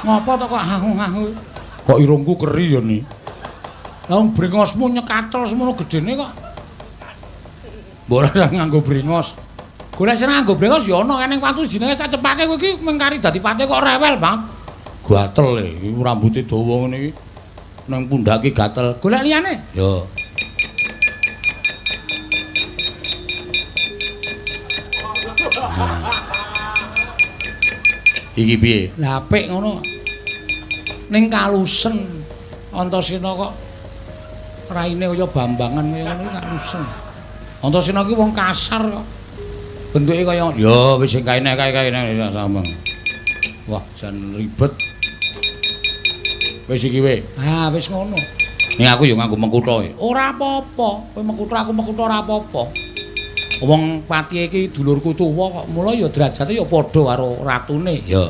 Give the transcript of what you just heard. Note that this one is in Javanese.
Ngopo to kok hahu-hahu? Kok irungku keri ya ni? Lah wong brengosmu nyekatel semono gedene kok. Mbok ora nganggo brengos. Golek sing nganggo brengos ya ana ning watu jenenge tak cepake kowe iki mengkari dadi patih kok rewel banget. Gatel e, iki rambuté dawa ngene iki. Nang pundhake gatel. Golek liyane. Ya. Iki piye? Lah apik ngono. Ning kalusen Antasena kok raine kaya bambangan kaya ngono kalusen. Antasena ki wong kasar kok. Bentuke kaya ya wis sing kaene kae-kae sambang. Wah, jan ribet. Wis iki we. Ah, wis ngono. Ning aku ya nganggo mengkutha. Ora apa-apa. Kowe mengkutha aku mengkutha ora apa-apa. Wong patihe iki dulurku tuwa kok, mula ya derajate ya padha karo ratune. Ya.